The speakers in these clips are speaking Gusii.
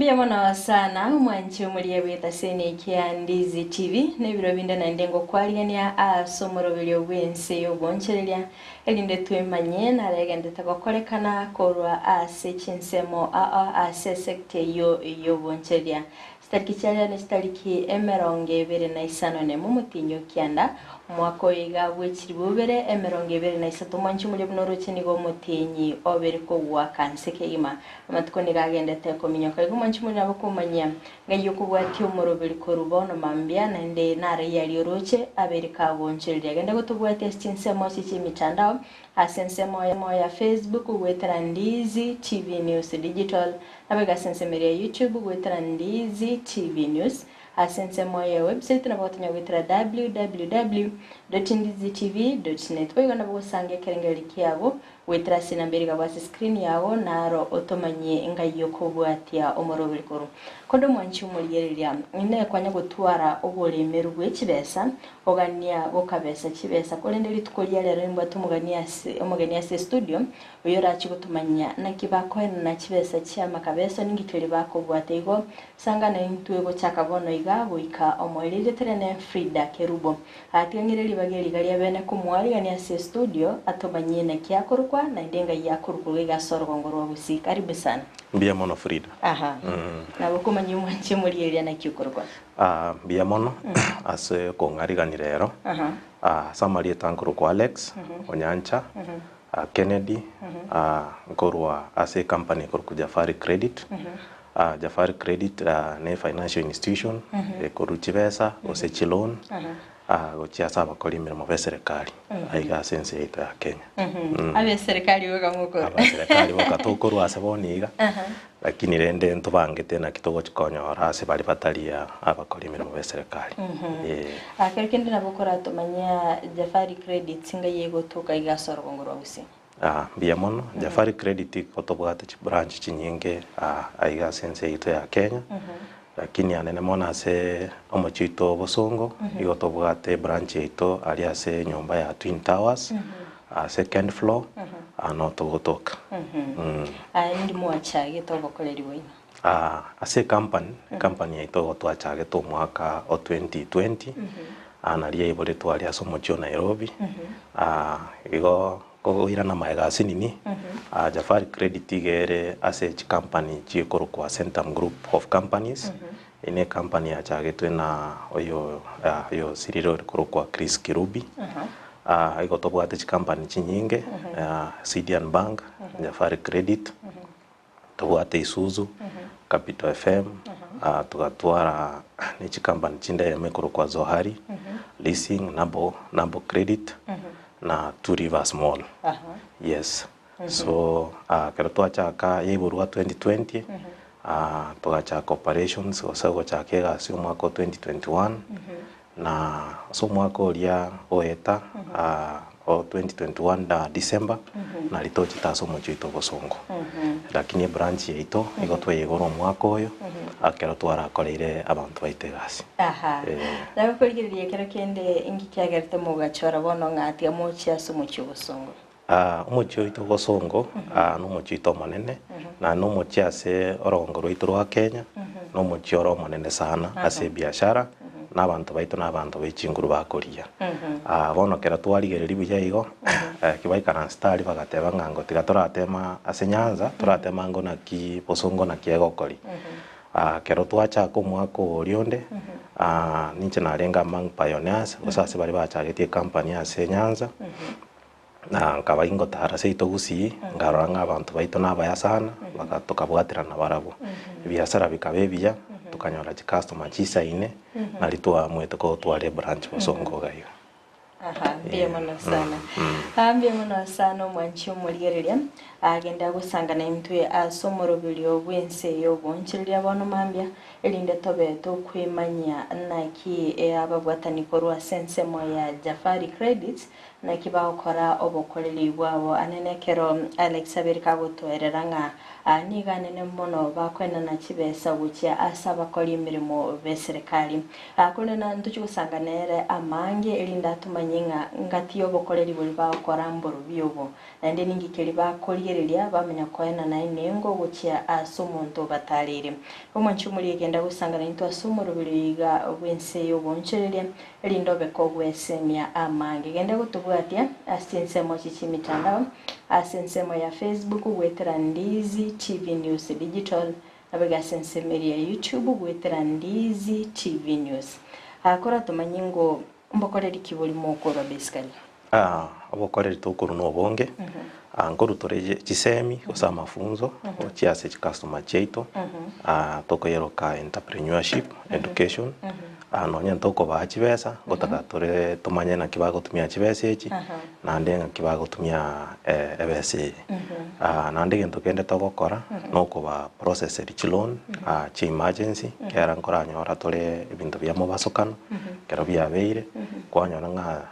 Mbuya mono sana omwanchi omoria bw'etaseni kia Ndizi TV na ebiro binde naende ngokwarigania ase omoroberio bw'ense y'obonchereria erinde twemanye naregendete gokorekana korwa ase chinsemo ao ase esecta eyio y'obonchereria. Chitariki chiaria nechitariki 26 nemo omotienyi o kianda, omwaka oyo iga bw'echilifu bibere 23, omwanchi omoria buna oroche nigo omotienyi obere kogoaka nse kegima. Amatuko nigo agendete kominyoka igo omwanchi omoria nabo okomanyia ng'ai okobwatia omoroberi korwa bono mambia, naende naraiyo aria oroche abere kagonchereria. Genda gotobwatia ase chinsemo ase chi'emitandao, ase ensemo ya Facebook goetera Ndizi TV News Digital, Naboigo ase ensemo eria ya YouTube goetera Ndizi TV News, ase ensemo ya website nabo gotonya goetera www dot ndizitv dot net. Boigo nabo gosanga ekerengererio kiago goetera ase enamba ere igabwo ase screen yago naro otomanyie ngai okobwatia omoroberi korwa. Konde omwanchi omorigereria, inee kwanya gotwara oboremeru bwe chibesa ogania gokabesa chibesa korende rituko ria rero nimbwate omogani ase omogeni ase estudio Oyorachie gotomanyia naki bakoenana chibesa chi'amakabeso ninki keria bakobwata igo, sangana intwe gochaka bono iga goika omoerio terene Frida Kerubo. Atiang'ire ribaga eri iga ria bene komoarigania ase estudio atomanyie naki akorokwa naende engai akorokwa iga ase orogongo rwa Gusii. Karibu sana. Mbuya mono Frida. Aha. Nabo okomanyia omwanche omorieria naki okorokwa. Ah, mbuya mono ase okong'arigania rero. Aha. Ah, ase amarieta nkorokwa Alex Onyancha. Kennedy, nkorwa ase ecompany ekorokwa Jafari Credit. Jafari Credit ne financial institution ekorwa chibesa gose chiloan gochia ase abakori emeremo be serikali aiga ase ense yaito ya Kenya. Abe serikali boka mokorwa. Aba serikali boka tokorwa ase bono iga, lakini rende ntobangete naki togochi konyora ase baria batari abakori emeremo be serikali. Eh. Kero kende nabo okoratomanyia Jafari Credits ngai egotoka iga ase orogongo rwa Gusii. Mbuya mono. Jafari Credit igo tobwate chibranch chinyinge aiga ase ense yaito ya Kenya, lakini anene mono ase omochie oito o Bosongo, igo tobwate ebranch yaito aria ase enyomba ya Twin Towers, second floor, no togotoka. Aye indi mwachagete obokoreri bwaino? Ase ecompany, ecompany yaito igo twachagete omwaka o 2020, nario yaiboretwe aria ase omochie o Nairobi, igo kogoirana magega ase nini, Jafari Credit iga ere ase chicompany chikorokwa Centum Group of Companies, Eye ne ecompany yachagetwe na oyo oyosirire ore korokwa Chris Kirubi, igo tobwate chicompany chinyinge, Sidian Bank, Jafari Credit, tobwate Isuzu, Capital FM, togatwara ne chicompany chinde eyemo ekorokwa Zohari Leasing, Nabo Nabo Credit, na Two Rivers Mall. Yes. So ekero twachaka yaiborwa 2020, togachaka operations gose gochaka egasi omwaka o 2021, na ase omwaka oria goeta o 2021 da December, nari tochete ase omochie oito obosongo. Lakini ebranch yaito nigo twayeigora omwaka oyo, ekero twarakoreire abanto baito egasi. Aha. Eh. Nagokorigereria ekero kende inki kiagerete mogachora bono ng'a tiga mochie ase omochie obosongo? Omochie oito Bosongo nomochie oito omonene, na nomochie ase orogongo rwaito rwa Kenya, nomochie ore omonene sana ase ebiashara, na abanto baito na abanto be chinguru bakoria. Bono ekero twarigereria buya igo, ekio baikaransete aria bagateba ng'a ngo tiga toratema ase Nyanza, toratema ngo naki Bosongo naki egokori. Ekero twachaka omwaka oria onde, ninche narenge among pioneers, gose ase baria bachagetie ecompany ase Nyanza. Na nkaba ingotara seito gusii, nkarora ng'a abanto baito nabaya sana, baka tokabwaterana barabwo. Ebiasara bikaba ebiya, tokanyora chicustomer chisaine, nari twaamuete kotwara ebranch bosongo iga iga. Aha, mbuya mono sana. Ah, mbuya mono sana omwanchi omorigereria agende agosangana intwe ase omoroberio bw'ense y'obonchereria bono mambia erinde tobe tokwemanyia naki ababwatani korwa ase ensemo ya Jafari Credits Naki bagokora obokoreri bwabo anene ekero Alex abeire kagotoerera ng'a aa nigo anene mono bakoenana chibesa gochia ase abakori emeremo b'eserekari. Korende ntochie gosanga nere amange erinde atomanyie. tomanye ng'a ngati y'obokoreri boria bagokora mborobio obo. Naende ninki keria bakorigereria bamanya koenana enengo gochia ase omonto obatareire. Omwanchi omoria egenda gosangana intwe ase omoroberio iga bw'ense y'oboonchoreria, erinde obe kogwesemia amange. Genda gotobwatia ase chinsemo echi chi'emitandao, ase ensemo ya Facebook goetera Ndizi TV News Digital, naboigo ase ensemo eria ya YouTube goetera Ndizi TV News. Aa koratomanye ngo mbokoreri ki bori mokorwa basically. Obokoreri tokorwa nobonge, nkorwa tore chisemi gose amafunzo gochia ase chicustomer chiaito, tokoyeroka entrepreneurship education, nonye ntokobaa chibesa, ngotaka tore tomanye naki bagotumia chibesa echi, naende ng'aki bagotumia ebesa eye. Naende egento kende togokora, nokoba processeri chiloan chia emergency, ekiagera nkoranyora tore ebinto bia mobasokano, ekero biabeire, kwanyora ng'a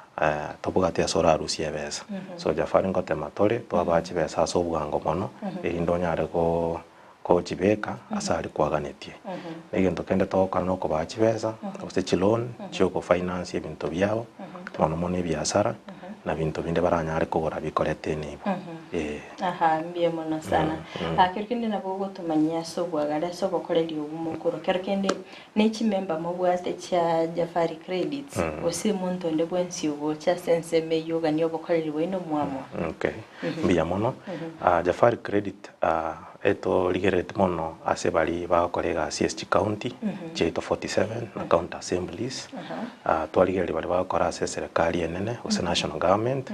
tobwati ase orarusie ebesa. So Jafari ngotema tore, twabaa chibesa ase obwango mono, erinde onyare go gochibeka ase aria kwaganetie. Na egento kende togokora nokobaa chibesa, gose chiloan, chiogofinance ebinto biabo, mono mono ebiasara, na binto binde baranyare kogora bikoreta enibo, eh. Aha, mbuya mono sana. Ah, kero kende nabo ogotomanyia ase obwagare ase obokoreri obwo mokorwa. Kero kende Ne chimemba mobwate chia Jafari Credits, gose omonto onde bwensi ogocha ase ensemo eyio oganie obokoreri bwaino mwamwa. Okay, mbuya mono. Jafari Credit etorigerereti mono ase baria bagokora egasi ase chicounty chiaito 47 na county assemblies. Twarigereria baria bagokora ase eserekari enene gose national government,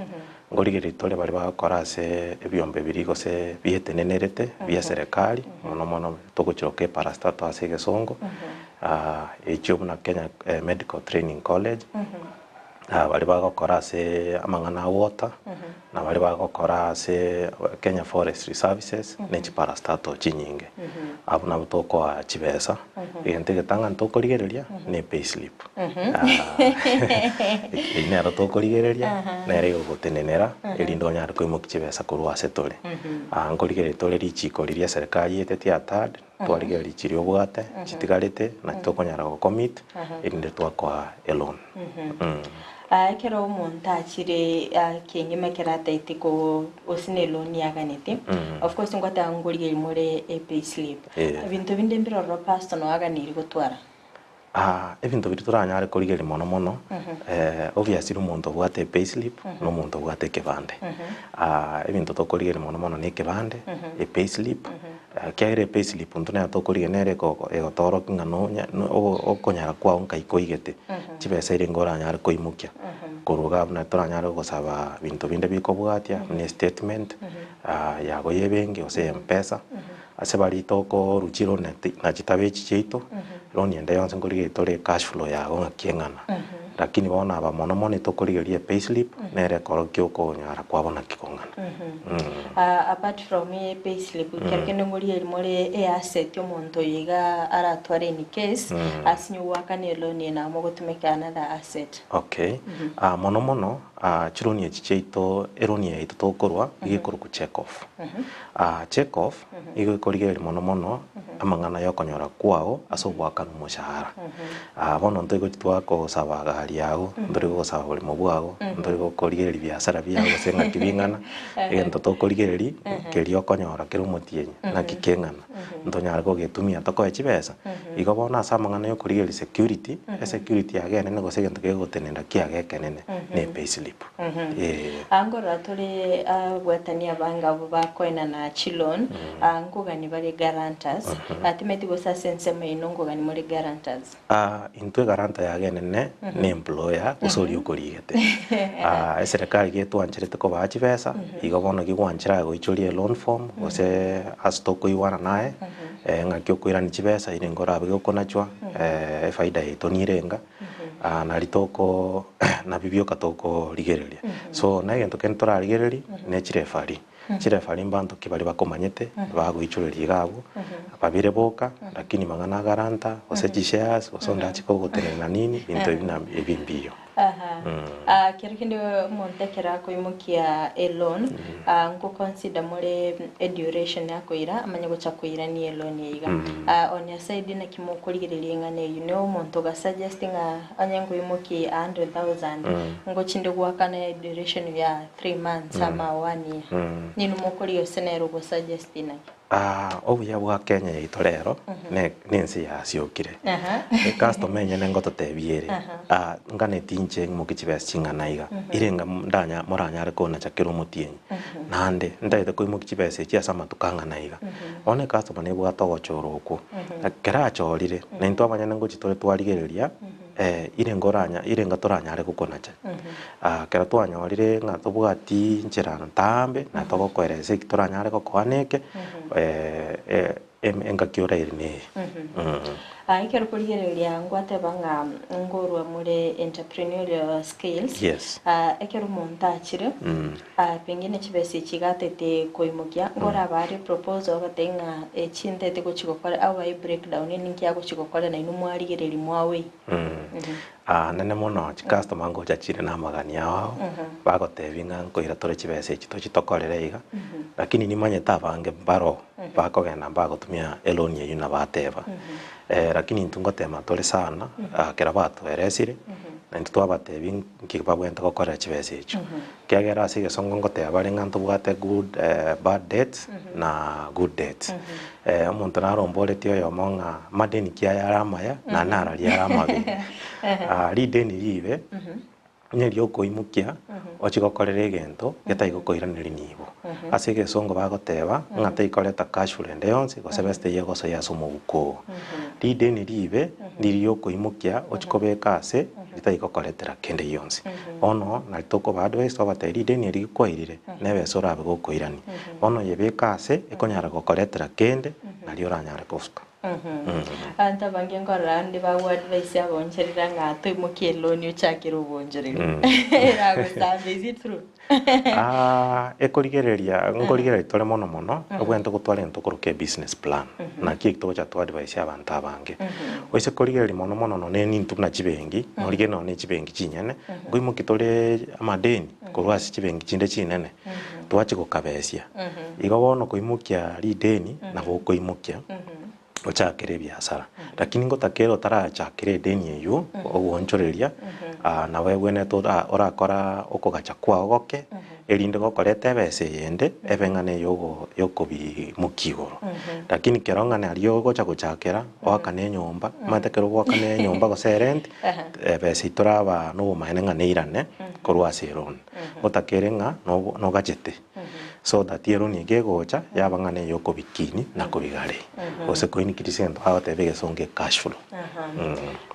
nkorigereria tore baria bagokora ase ebiombe biria gose bietenenerete bia eserekari mono mono Togochiroka eparastato ase egesongo, echio buna Kenya Medical Training College, baria bagokora ase amang'ana a water, na baria bagokora ase Kenya Forestry Services, ne chiparastato chinyinge. Abwo nabwo tokoa chibesa, egento egetang'ani tokorigereria ne epayslip. Eyio nero tokorigereria, nere egogotenenera, erinde onyare koimokia chibesa korwa ase tore. Nkorigereria tore richiko riria eserekari yaetete ya third, twarigereria chiria obwate, chitigarete, naki tokonyara gocommit, erinde twakoa eloan. Ekero omonto achire kengima ekero ataete ko gose ne eloan yaganete, of course ngoteba ngorigereria more epayslip. Ebinto binde mbire ororo pastor noaganeirie gotwara. Ebinto biria toranyare korigereria mono mono, obviously omonto obwate epayslip na omonto obwate ekebande. Ebinto tokorigereria mono mono na ekebande, epayslip, ekiagera epayslip intwe nero tokorigereria nere egotoorokia ng'a nonya okonyara kwao nkai koigete, chibesa eria nigo oranyare koimokia. Korwa iga abwo nari toranyare gosaba binto binde bikobwatia buna estatement yago ya ebenki gose ya mpesa. Ase baria tokorwa chiloan na chitabe echi chiaito, loan ende yonsi nkorigereria tore cash flow yago ng'aki eng'ana. Lakini bono aba mono mono etokorigereria epayslip, nere ekorokia okonyara kwabo naki kong'ana. Apart from epayslip, kero kende nkorigereria more easset omonto oyo iga aratware in case, asinye goakana eloan eye nabo mogotumeka another asset. Okay, mono mono chiloan echi chiaito, eloan yaito tokorwa iga ekorokwa check off. Check off igo ekorigereria mono mono amang'ana yokonyora kwao ase ogoakanwa omoshahara. Bono ntoigochi twakosaba gari yago, ntori gosaba borimo bwago, ntori gokorigereria biasara biago gose ng'aki bing'ana, egento tokorigereria keria okonyora kere omotienyi naki keng'ana, ntonyare kogetumia tokoe chibesa. Igo bono ase amang'ana yokorigereria security, esecurity yago enene gose egento kegotenena kiago ekenene ne epayslip. Ee. Aa nkorora tore ababwatani abange abwo bakoenana chiloan, aa nkogani bare guarantors, timeti gose ase ensemo yaino nkogani more guarantors. Intwe eguarantor yago enene ne employer gose oria okorigete. Eserekari getwancherete kobaa chibesa, igo bono gigwanchera aye goichoria eloan form gose ase tokoigwana naye, ng'aki okoirania chibesa ere nigo orabe gokonachwa, efaida yaito nirenga. Nari toko nabio bioka tokorigereria. So na egento kende torarigererie ne chirefari. Chirefari mbanto ki baria bakomanyete bagoichoreria iga abwo, babere boka lakini mang'ana a guarantor gose chishares gose onde ache kogotenena nini binto ebi na ebi mbiyo. Aha. Ah, kero kende omonto ekero akoimokia eloan, ah, nkoconsider more eduration akoira amanye gocha koirania eloan eye iga. Ah, on your side naki mokorigereria eng'ana eyio? Ne omonto ogasuggest ng'a onye nkoimokia a 100,000 ngochi nde goakana eduration ya 3 months ama one year. Ninwe mokorigia gose nere ogosuggest naki? Obuya bwa Kenya yaito rero ne nense yasiokire. Ecustomer enyene ngototebia ere, nganeti inche ng'imokie chibesa ching'ana iga, ire nga ndanya moranyare konacha kera omotienyi, naende ntagete koimokia chibesa echi ase amatuko ang'ana iga. Bono ecustomer nebwate ogochora okwo, ekero achorire, na intwe abanyene ngochi tore twarigereria. Ire ngoranya ire nga toranyare gokonacha. Ekero twanyorire ng'a tobwati nchera ntambe, na togokoeresa eki toranyare gokoa neke, engaki oraire neye. Ekero okorigereria ngwateba ng'a ngorwa more entrepreneurial skills, Yes. ekero omonto achire, pengine chibesa echi iga atete koimokia, nkoraba are proposal obatebie ng'a echi ntete gochi gokora, abae breakdown ninki agochi gokora nainwe mwarigereria mwaweigh. Nene mono chicustomer ngocha chire na amagani ao ao, bagotebia ng'a nkoira tore chibesa echi tochi tokorere iga, lakini nimanyete abange mbaro bakogenda mbagotumia eloan eywo nabateba. Lakini intwe ngotema tore sana, ekero batoeresire, naintwe twabatebia nki babwenerete gokorera chibesa echio. Ekiagera ase egesongo ngoteba bare ng'a ntobwate good bad debts na good debts. Omonto naromboretie oyomo ng'a amadeni ki aya are amaya na nararia are amabe. Rideni ribe onye riokoimokia ochie gokorera egento getari gokoiraneria nibo. Ase egesongo bagoteba ng'a taikoreta cash flow ende yonsi gose besa teiyo egosoa ase omobuko oo. Rideni ribe ndiri riokoimokia ochie kobeka ase ritari gokoretera kende gionsi. Bono nari tokoba advice twabatebia rideni eri rikwairire nebesa orabe gokoirania. Bono yebeke ase ekonyara gokoretera kende nario oranyare kosuka. Abanto abange nkorora ande bago advice aboncherera ng'a toimokie eloni ochakere obonchereri. Eragosamba is it true? Ekorigereria, nkorigereria tore mono mono, obwenerete gotwara egento tokoroka ebusiness plan. Naki eki togocha to advise abanto abange. Oise korigereria mono mono nonye nintwe buna chibenki, norigereria nonye ne chibenki chinyene, nkoimokia tore amadeni korwa ase chibenki chinde chinene, twachia gokabesia. Igo bono koimokia rideni, nabo okoimokia. ochakere ebiasara. Lakini ngotakere otarachakera edeni eywo, ogoonchoreria, nabo ebwenerete ora orakora okogacha kwao goke, erinde gokoreta ebesa eyende, ebe ng'a neye ogo yokobimokia igoro. Lakini kero ng'a naria ogocha gochakera, oakane enyomba, omanyete ekero ogoakana enyomba gose erent, ebesa eywo toraba na obomaene ng'a neirane korwa ase eloan. Ngotakere ng'a nogo nogachete. So that eloan eke egocha yaba ng'a neye okobikini na kobigare gose koincrease egento bagoteba egesongo ecash flow.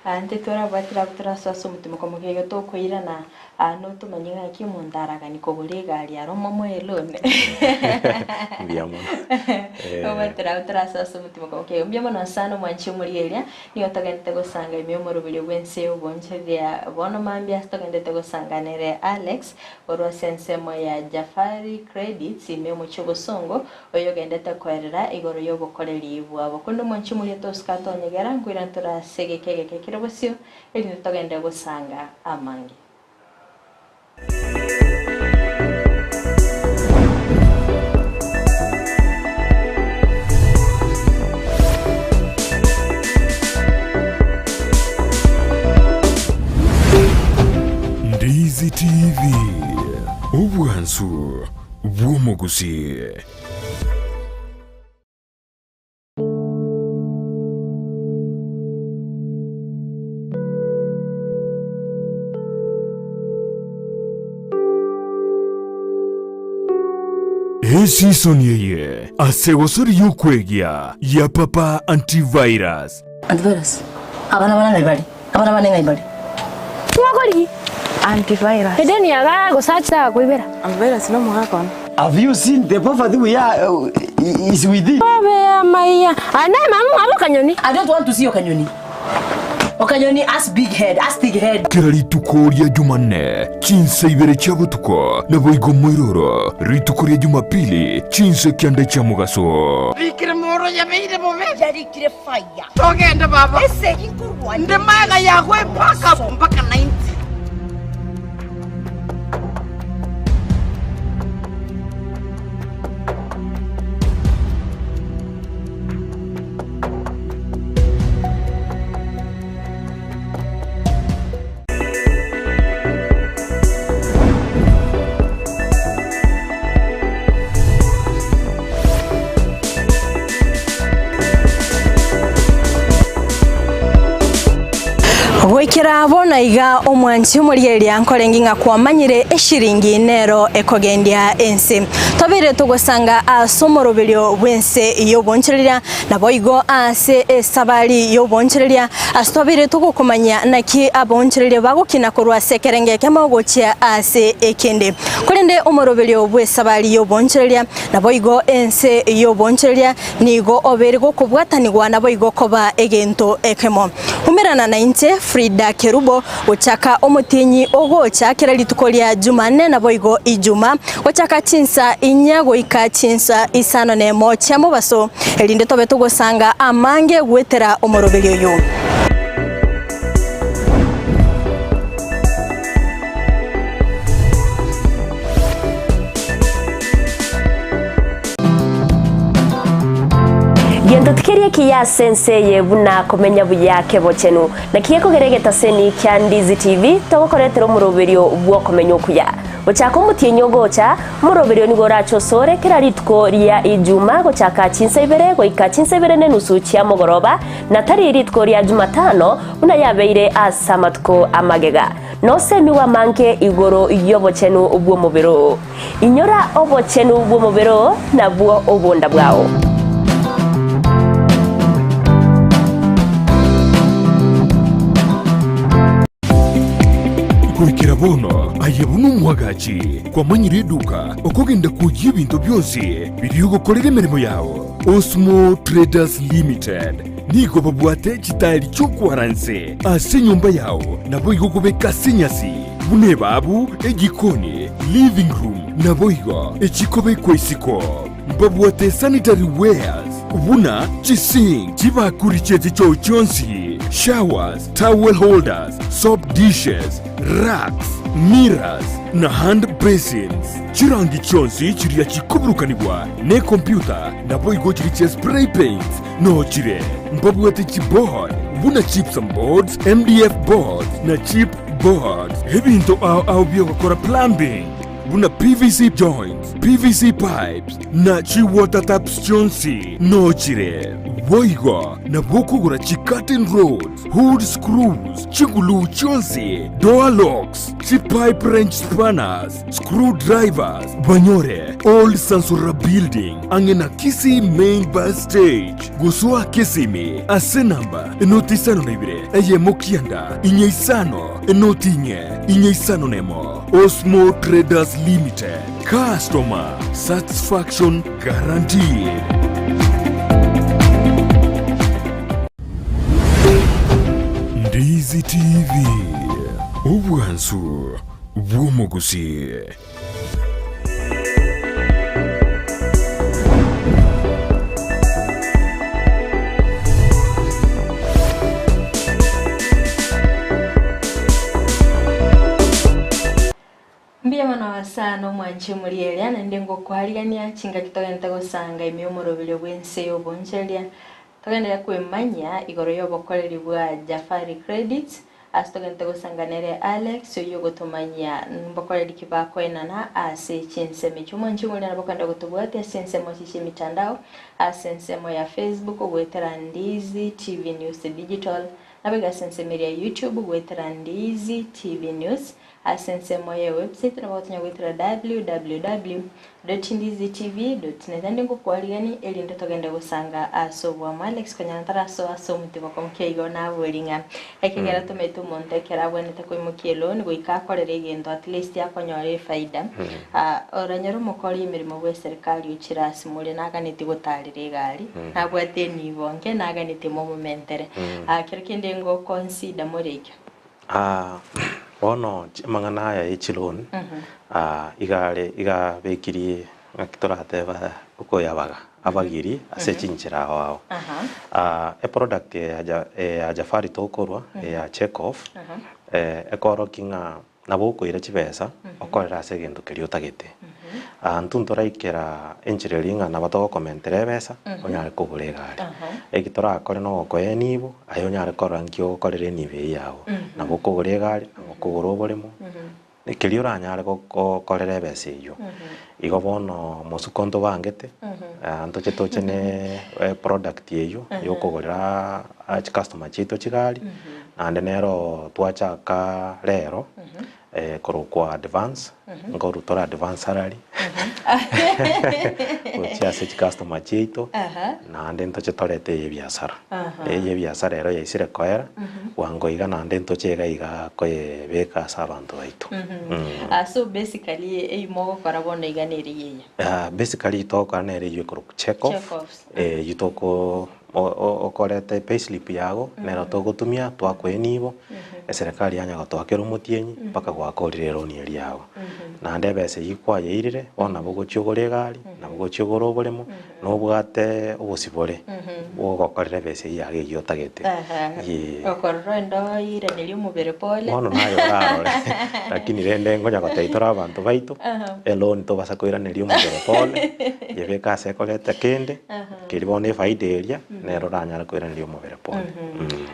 Aa intwe torabwatire abwo torasoe ase omotimoko moke iga tokoirana aa notomanye ng'aki omonto aragani kogora egari aro omomoe eloan. Mbuya mono. Obwatire abwo torasoe ase omotimoko moke iga. Mbuya mono sana omwanchi omorigereria, nigo togenderete gosanga ime y'omoroberio bw'ense y'obonchoria bono mambia ase togenderete gosanga nere Alex. Korwa ase ensemo ya Jafari Credits ime omochie obosongo, oyogendete koerera igoro y'obokoreri bwabo. Korende omonche omoria tosuka atonyegera, nkoirana tore ase egeka egeke kere bosio, erinde togende gosanga amange. Ndizi TV, obwansu bw'omogusii. Esisoni eye ase egosori y'okwegia ya Papa Antivirus. Antivirus. Abana bane ng'ai bare? Abana bane ng'ai bare? Ng'okorigia? Antivirus. Edeni yaga gose acha koibera. Antivirus nomogaka one. Have you seen the poverty we are is within? Obe amaiya. Aye naye mama omwabo Okanyoni. I don't want to see Okanyoni. Okanyoni has big head, has thick head. Kera rituko ria Jumanne, chinsa ibere chia botuko, naboigo moiroro, rituko ria Jumapili, chinsa kianda chia mogaso. Rikire moro yabeire bobe. Yarikire fire. Togende baba. Esegi nkorwania. Ndi maega yago mpaka mpaka 90. Goikera bono iga omwanchi omorigereria nkorenge ng'a kwamanyire eshiringi nero ekogendia ense. Tobeire togosanga ase omoroberio bw'ense y'obonchoreria, naboigo ase esabari y'obonchoreria, ase tobeire togokomanyia naki abaonchoreria bagokina korwa ase ekerengo ekemo gochia ase ekende. Korende omoroberio bw'esabari y'obonchoreria, naboigo ense y'obonchoreria, nigo obeire gokobwatanigwa naboigo koba egento ekemo. Umerana nainche, Frida Kerubo, gochaka omotienyi ogocha kera rituko ria Jumanne naboigo Ijuma, gochaka chinsa inya goika chinsa isano nemo chia mobaso, erinde tobe togosanga amange goetera omoroberio oyo. Gento tikeri ekiya ase ense eye buna komenya buya kebochenu. Naki gekogera egetaseni kia Ndizi TV togokoretera omoroberio bw'okomenya okuya. Gochaka omotienyi ogocha, omoroberio nigo orache osore kera rituko ria Ijuma gochaka chinsa ibere goika chinsa ibere nenusu chia mogoroba na tari rituko ria Jumatano buna yabeire ase amatuko amagega. Nosemigwe amange igoro y'obochenu bw'omobere oo. Inyora obochenu bw'omobere oo nabwo obonda bwao. Goikera bono aye buna omwagachi kwamanyire eduka okogenda kwoyia ebinto bionsi biria ogokorera emeremo yao. Osmo Traders Limited nigo babwate chitaeri chi'okwara nse ase enyomba yao naboigo okobeka ase enyasi. Buna ebaabu, ejikoni, living room, naboigo echikobekwa isiko. Mbabwate sanitary wares buna chisink, chibakuri chie chichoo chionsi, showers, towel holders, soap dishes, racks, mirrors na hand basins. Chirangi chionsi chiria chikoburukanigwa nekompyuta naboigo chiria chia spray paints noo chire. Mbabwate chiboard buna gypsum boards, MDF boards na chip Boards, ebinto ao ao bi'ogokora plumbing, buna PVC joints, PVC pipes, na chi-water taps chionsi nochire. Boigo nabo okogora chi-curtain rods, hood screws, chiguluu chionsi, door locks, chi-pipe wrench spanners, screw drivers, banyore Old Sansura Building ang'e na Kisii Main Bus Stage. Gosoa Kisimi ase namba enoti 52 eyemo kianda inye isano enoti inye inye isano nemo. Osmo Traders Limited, customer satisfaction guaranteed. Ndizi TV, obwansu bw'omogusii. Mbuya mono sana omwanche omorieria, naende ngokwarigania chingaki togente gosanga ime y'omoroberio bw'ense y'obonchereria, Togenderere kwemanyia igoro y'obokoreri bwa Jafari Credit, ase togente gosanga nere Alex oyio ogotomanyia mbokoreri ki bakoenana ase chinsemo echi. Omwanchi omoria nabo okogenda gotobwatia ase ensemo echi chi'emitandao, ase ensemo ya Facebook goetera Ndizi TV News Digital, naboigo ase ensemo eria ya YouTube goetera Ndizi TV News. Ase ensemo ye website nabo gotonya goetera www dot ndizitv dot net naende ngokwarigani erinde togende gosanga ase oboamo Alex konya ntarasoa ase omotiba konke igo nabori ng'a ekegera tomanyete omonto ekero abwenerete koimokia eloan goika akorere egento at least akonyora efaida ah oranyore omokori emeremo bwe eserikari ochire ase more naganeti gotarera egari nabwate enibo nke naganeti momomentere ah kero kende ngo consider more ekio. Aa, bono amang'ana aya ye chiloan, aa, iga are iga abekirie ng'aki torateba okoyabaga abagiri ase chinchera ao ao. Aa, eproduct eye ya ja ya Jafari tokorwa ya check off, ekorokia ng'a nabo okoira chibesa okorere ase egento keria otagete. Aa intwe ntoraikera enchera eria ng'a nabo togokomentera ebesa onyare kogora egari. Eki torakore na ogokoa enibo, aye onyare korora nki ogokorera enibo eyio yago. Nabo okogora egari, nabo okogora oboremo, keria oranyare gokorera ebesa eyio. Igo bono mosuko ntobangete, ntoche toche ne eproduct eyio ya okogoreraa chicustomer chiaito chigari. Naende nero twachaka rero korokwa advance, nkorwa tore advance salary gochia ase chicustomer chiaito, naende ntoche torete eye ebiasara. Eye ebiasara ero yaisire koera, bwango iga naende ntoche iga iga koyebeka ase abanto baito. So basically eywo mogokora bono iga nere eye? Basically togokora nere eywo ekorokwa check off, Check offs. Eywo toko okoreta epayslip yago nero togotumia twakoa enibo, eserekari yanya gotoa kera omotienyi mpaka gwakorire eloni eria yago. Naende ebesa eyio kwayeirire, bono nabo ogochia ogore egari, nabo ogochia ogore oboremo, nobwate obosibore bwogokorera ebesa eyio yago eyio otagete. Yee. Okorora endo oiranerie omobere pole. Bono naye orarore, lakini rende ngonya gotebia tore abanto baito, eloni tobasa koiraneria omobere pole, yebeke ase ekoreta kende. Keria bono efaida eria nero oranyare koiraneria omobere pole.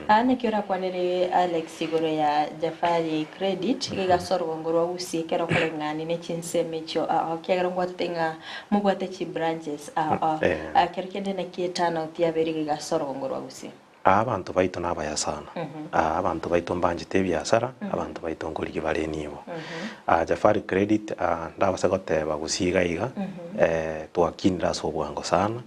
Aa naki orakwanere Alex igoro ya Jafari Credit iga ase orogongo rwa Gusii ekero okoreng'ani ne chinsemo echio ao ekiagera ngwatete ng'a mobwate chibranches ao ao kero kende naki eturnout yabeire iga ase orogongo rwa Gusii? Aa abanto baito nabaya sana. Aa abanto baito mbanchete ebiasara, abanto baito nkorigia bare enibo. Aa Jafari Credit aa ndabase goteba gusii iga iga, twakinire ase obwango sana,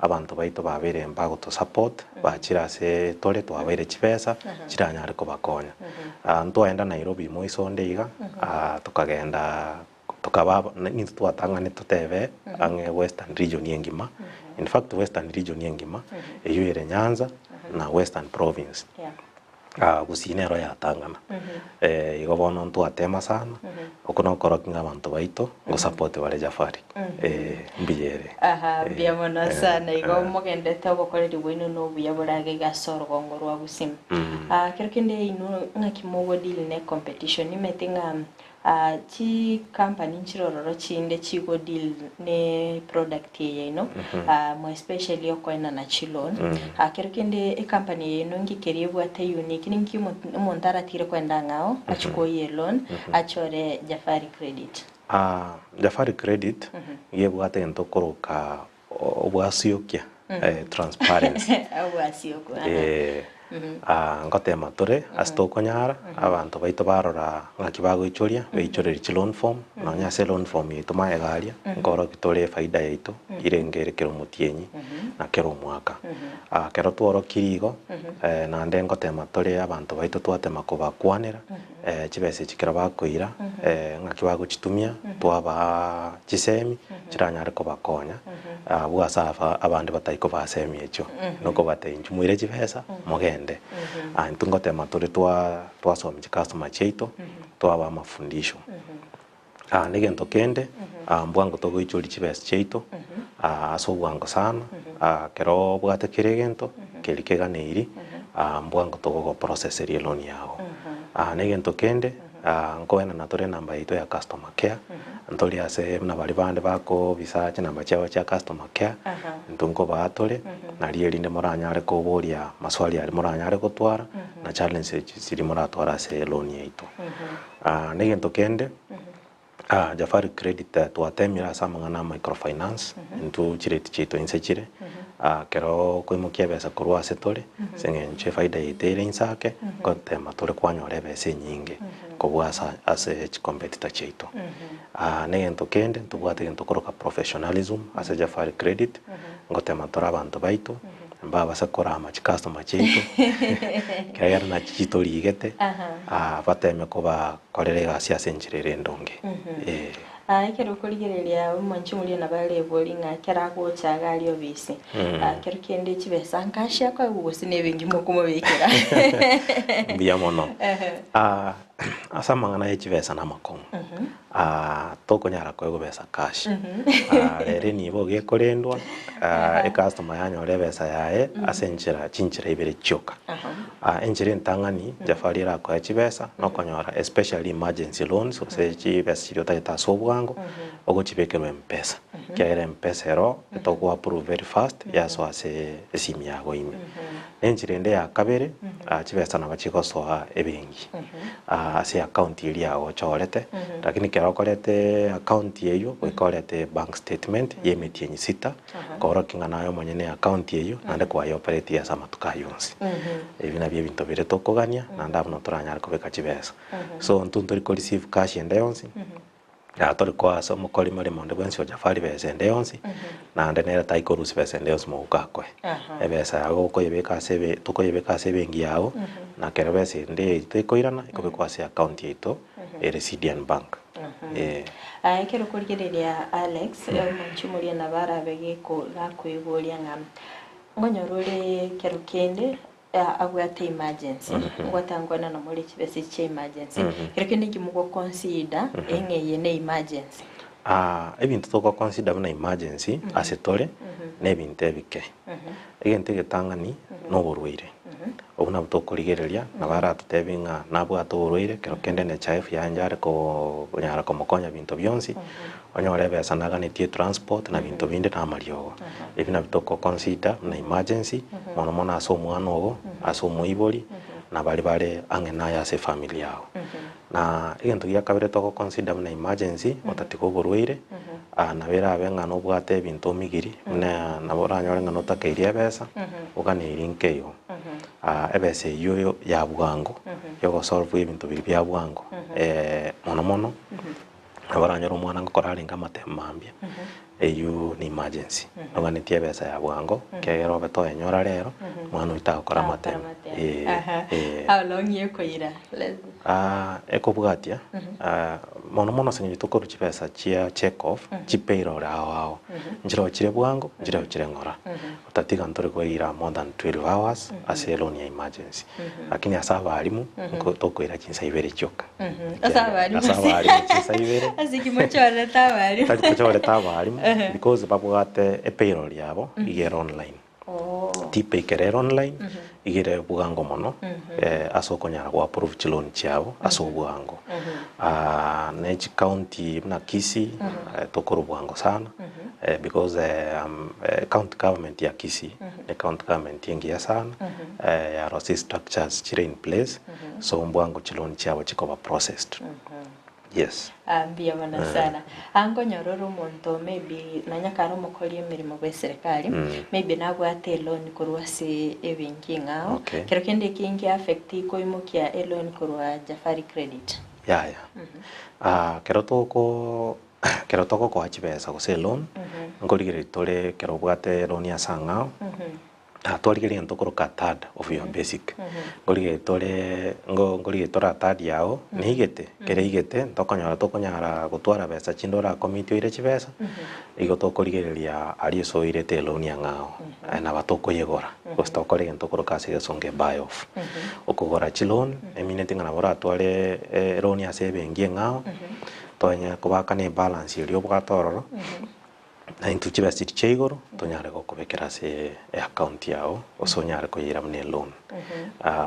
abanto baito babeire mbagoto support, bachire ase tore twabaire chibesa, chiranyare kobakonya. Ntwaenda Nairobi moiso onde iga, tokagenda tokaba nintwe twatang'anete totebe ang'e Western Region engima, in fact Western Region engima, eywo ere Nyanza na Western Province. Gusii nero yatang'ana. Igo bono ntwatema sana, oko nokorokia ng'a abanto baito ngosupport bare Jafari. Mbuya ere. Aha, mbuya mono sana. Igo mogendete obokoreri bwaino na obuya bore age iga ase orogongo rwa Gusii. Kero kende inwe ng'aki mogodeal ne competition, nimanyete ng'a Chi company nchire ororo chinde chigo deal ne product eye yaino more especially okoenana chi loan. Kero kende e company eye yaino nki keria ebwate unique ninki omonto aratigire koenda ang'ao achie koyia e loan achore Jafari Credit? Jafari Credit nigo ebwate egento okoroka obwasiokia, transparency. Obwasiokwa. Ngotema tore ase tokonyara, abanto baito barora ng'aki bagoichoria, baichorerie chi loan form, nonya ase loan form yaito magega aria, nkorokia tore efaida yaito, irenge ere kera omotienyi, na kera omwaka. Ekero tworokirie igo, naende ngotema tore abanto baito twatema kobakwanera, chibesa echi ekero bakoira, ng'aki bagochitumia, twabaa chisemi, chiranyare kobakonya, abwo ase aba abande batari kobaa semi echio, nokobatebia inchuo moire chibesa, mogende. Intwe ngotema tore twa twasomia chicustomer chiaito, twabaa amafundisho. Na egento kende, mbwango togoichoria chibesa chiaito, ase obwango sana, ekero obwate kera egento, keria keganeiri, mbwango togogoprocesseria eloan yago. Na egento kende, nkoenana tore enamba yaito ya customer care, ntori ase buna baria bande bakobisa chinamba chiabo chia customer care, intwe nkobaa tore, nario erinde moranyare koboria maswali aria moranyare gotwara, na challenges chiria moratware ase eloan yaito. Na egento kende, Jafari Credit twatemire ase amang'ana a microfinance, intwe chirate chiaito inse chire, ekero okoimokia ebesa korwa ase tore, ase eng'encho efaida yaito ere inse ake, ngotema tore kwanyora ebesa enyinge kobua asa ase chicompetitor chiaito. Na egento kende, ntobwate egento tokoroka professionalism ase Jafari Credit, ngotema tore abanto baito, Mbabase korama chicustomer chiaito, ekiagera nachi chitorigete, bateme kobakorera egasi ase enchera ere endonge. Ee. Ekero okorigereria omonche oria nabo arebori ng'a ekero agocha iga aria obisi, kero kende chibesa nkashi akoegwa gose na ebenki mokomobekera. Mbuya mono. Ase amang'ana ye chibesa na amakong'u, tokonyara koegwa besa cash. Rero enibo iga ekorendwa, ecustomer yanyora ebesa yaye ase enchera chinchera ibere chioka. Enchera entang'ani Jafari erakoe chibesa nokonyora especially emergency loans gose chibesa chiria otagete ase obwango, ogochibekerwa mpesa, ekiagera mpesa ero etogo approve very fast yasoa ase esimi yago ime. Nenchera ende ya kabere, chibesa nabo chigosoa ebenki. ase account eria yago ochorete, lakini ekero okorete account eywo goika orete bank statement ya emetienyi sita, korokia ng'a naye omonyene account eywo naende kwayeopereti ase amatuko aywo onsi. Ebi nabio ebinto biria tokogania naende abwo nabo toranyare kobeka chibesa. So intwe ntori ko receive cash ende yonsi. Aa tori koa ase omokori maremo onde bwensi o Jafari besa ende yonsi, naende nere tai korusia besa ende yonsi moguko akoe. Ebesa yago okoyebeka ase ebe tokoyebeka ase ebenki yago, na kero besa ende yaito ekoirana, ekobekwa ase account yaito ere CDN Bank. Eh. Aya ekero okorigereria Alex, omonche omoria nabo arabe geko gakoiboria ng'a ngonyora ore kero kende Abwate emergency, ngotangwana na more chibesa echi chia emergency, kero kende inki mogo consider eng'a eye ne emergency? Ebinto togo consider buna emergency ase tore, na ebinto ebike. Egento egetang'ani, na oborwaire, obwo nabwo tokorigereria, nabo aratotebie ng'a nabwate oborwaire, kero kende NHIF yaye are konyara komokonya binto bionsi, Onyore ebesa naganetie transport na binto binde na amariogo. Ebi nabio toko consider buna emergency mono mono ase omwana ogo, ase omoibori, na baria bare ang'e naye ase efamily yago. Na egento gia kabere togo consider buna emergency otatiga oborwaire, nabo erabe ng'a nobwate ebinto omigiri buna nabo oranyore ng'a notakeirie ebesa, oganeiri nke igo. Ebesa eywo ya bwango, yogosolve ebinto biria bia bwango mono mono. Nabo oranyore omwana ngokora arenge amatemo mambia, eywo ne emergency. Noganetie ebesa ya bwango, ekiagera obe toyenyora rero, omwana oyio tagokora amatemo. Eh, eh. How long ekoira? Let's Ekobwatia, mono mono ase eng'encho tokorwa chibesa chia check off, chipayroll ao ao, nchireo chire bwango, nchireo chire ng'ora. Otatiga ntore koira more than 12 hours ase eloan ya emergency. Lakini ase abalimu, nko tokoira chinsa ibere chioka. Ase abalimu Ase abalimu chinsa ibere. Ase ki mochorete abalimu? Tari tochorete abalimu because babwate epayroll yabo iga ere online. Tpay ekero ere online, iga ere bwango mono ase okonyara go approve chiloan chiabo ase obwango. Ne chicounty buna Kisii, tokorwa bwango sana because county government ya Kisii ne county government engiya sana, yarosia structures chire in place, so mbwango chiloan chiabo chikoba processed. Yes. Ah, mbuya mono sana. Ah, nkonyora ore omonto maybe nonya kare omokori emeremo bwa eserekari, maybe nabwate eloan korwa ase ebenki eng'ao. Okay. Kero kende eki nki affect koimokia eloan korwa Jafari Credit? Yaya. Ah, kero toko kero togokoa chibesa gose eloan, nkorigereria tore ekero obwate eloan ase ang'ao, twarigereria egento tokoroka a third of your basic, nkorigereria tore ngo nkorigereria tore a third yago neigete, ekero eigete ntokonyora tokonyara gotwara besa chinde ora commit oire chibesa, igo tokorigereria aria ase oirete eloan ang'ao, nabo tokoyegora, gose tokora egento tokoroka ase egesongo ebuy off. Okogora chiloan, emineti ng'a nabo oratware eloan ase ebenki eng'ao, Tonya kobakana ebalance eria obwate ororo, na intwe chibesa chiria chia igoro tonyare gokobekera ase eaccount yago gose onyare koyeira buna eloan.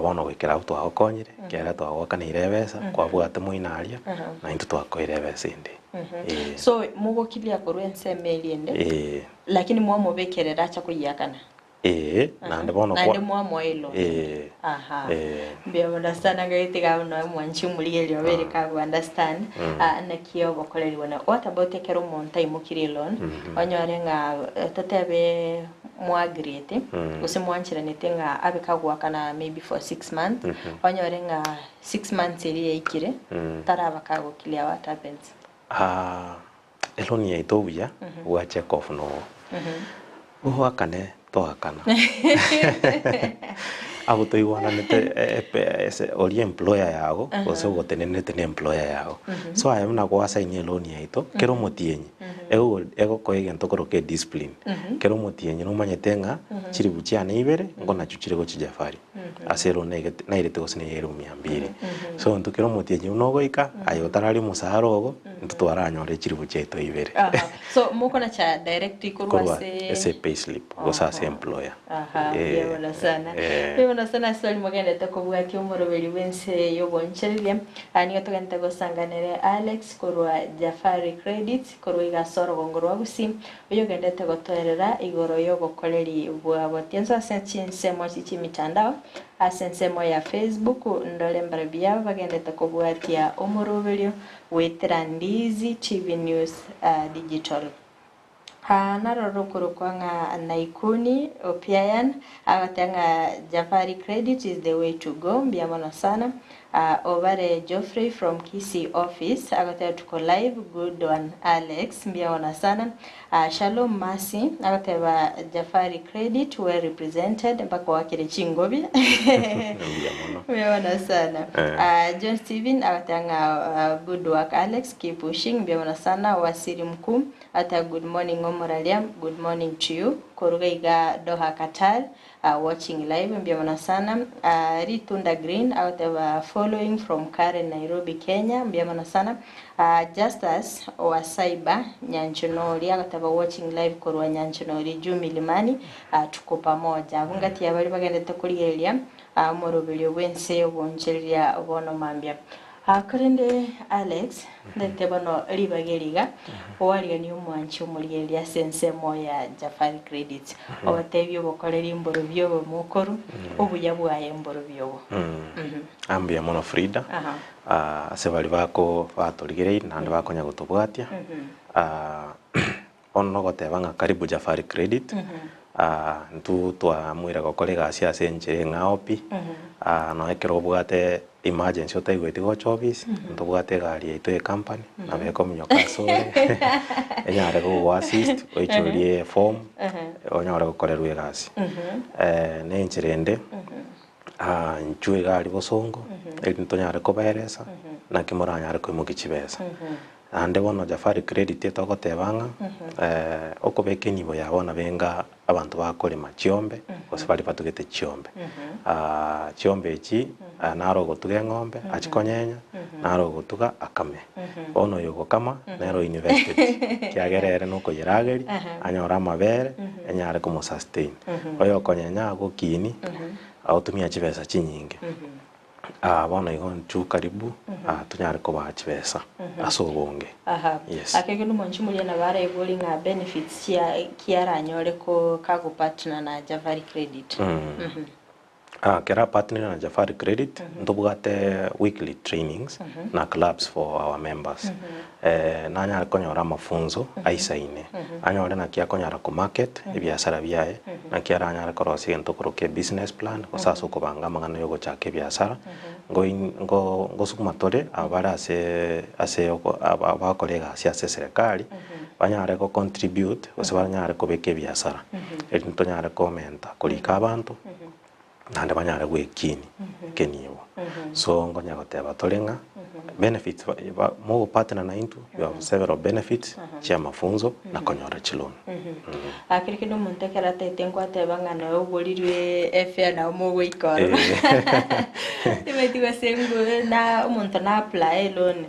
Bono goikera abwo twagokonyire, ekiagera twagoakaneire ebesa, kwabwate moino aria, na intwe twakoire ebesa ende. Eh. So mogokiria korwa ensemo eria ende, Eh. lakini mwamobekerera acha koyiakana? Ee, naende bono kwa. Naende mwamoa eloan. Ee. Aha. Ee. Mbuya mono sana ng'ai tiga abwo noe mwanchi omorigereria obeire kago understand ah, naki obokoreri buna. What about ekero omonto aimokirie eloan, onyore ng'a eh, totebe mwaagreete, gose mwancheranete ng'a abe kagoakana maybe for 6 months, onyore ng'a 6 months eria yaikire, taraba kago clear, what happens? Ah, eloan yaito obuya bwa check off nobo. Oakane toakana. Abwo toigwananete ase oria employer yago gose ogotenenerete na employer yago. So aye buna gwasainia eloan yaito, kera omotienyi, egogo egokoa egento okoroka ediscipline. Kera omotienyi nomanyete ng'a chiribu chiane ibere, nko nachio chire gochia Jafari. Ase eloan naigete nairete gose na eeribu mia mbiri. So intwe kera omotienyi buna ogoika, aye otararia omosara ogo, intwe twaranyore chiribu chiaito ibere. Aha. So mokonacha directly korwa Korwa ase ase payslip gose ase employer. Aha, Eh, mbuya mono sana. eh. Mbuya mono sana ase baria mogenderete kobwatia omoroberi bw'ense y'obonchereria. Ah, nigo togenderete gosanganere Alex korwa Jafari Credit korwa iga ase orogongo rwa Gusii, oyo ogenderete gotoerera igoro y'obokoreri bwabo. Tienso ase chinsemo echi chi'emitandao. Ase ensemo ya Facebook ndore mbarabia bagendete kobwatia omoroberio goetera Ndizi TV News Digital. Aa naroro okorokwa ng'a Naikuni Opiayan agotea ng'a Jafari Credit is the way to go mbuya mono sana. Aa Obare Geoffrey from Kisii office agoteba tuko live good one Alex mbuya mono sana. Aa Shalom Mercy agoteba Jafari Credit well represented mpaka oakire chingobi Mbuya mono. mbuya mono sana. Eh. Aa John Steven agoteba ng'a good work Alex keep pushing mbuya mono sana. Wasiri Mkuu Ata good morning omoraria good morning to you koruga iga Doha Qatar watching live mbuya mono sana Ritunda Green agoteba following from Karen Nairobi Kenya mbuya mono sana Justus wa Cyber Nyanchonori agoteba watching live korwa Nyanchonori juu milimani tuko pamoja abwo ngati ya baria bagendete korigereria omoroberio bwense obonchereria bono mambia. Korende Alex, ndete bono ribaga eri iga, oariganie omwanchi omorigereria ase ensemo ya Jafari Credits, obatebie obokoreri mborobio obo mokoru, obuya bwaye mborobio obo. Ah, mbuya mono Frida, Ah, ase baria bako batorigereirie naende bakonya gotobwatia, Ah, bono nogoteba ng'a karibu Jafari Credit, Ah, intwe twaamwire gokora egasi ase enchera eng'ao pi, Ah, nonya ekero obwate emergency otaigweti gocha office, ntobwate egari yaito ye company, nabo ekominyoka ase ore, enyare gogo assist oichorie eform, onyore gokorerwa egasi. Na enchera ende, inchuo egari bosongo, eri ntonyare kobaeresa, naki moranyare koimokia chibesa. Naende bono Jafari Credit etogoteba ng'a okobeka enibo ya bono benga abanto bakorema chiombe gose baria batugete chiombe. Chiombe echi naro ogotuga eng'ombe achie konyenya, naro ogotuga akame. Bono oyo ogokama nere o invested ekiagera ere nokoyerageria anyore amabere enyare komo sustain. Oyo okonyenya agokinia agotumia chibesa chinyinge. Aa bono igo intwe karibu tonyare kobaa chibesa ase obonge. Aha. Yes. Ake kende omonchi moria nabo araebori ng'a benefits chia ki aranyore ko kagopartner na Jafari Credit. Ah, kera apartner na Jafari Credit ntobwate weekly trainings na clubs for our members. Eh, nanyare konyora amafunzo aisaine, anyore naki akonyara ko market ebiasara biaye, naki aranyare korosia egento okoroka ebusiness plan, gose ase okobanga amang'ana ya ogochaka ebiasara, ngoi ngo ngosukuma tore aba bare ase ase oko aba abakora egasi ase eserekari, banyare go contribute gose banyare kobeka ebiasara, erinde tonyare komenta korika abanto. naende banyare gwekinia ekenibo. So nkonya goteba tore ng'a benefits ba ba mogopartner naintwe you have several benefits chia mafunzo na konyora chiloan. Akere kende omonto ekero ataete nkwateba ng'a noe ogorirwe efare nabo mogoika ororo. Timanyeti gose ng'o na omonto na apply loan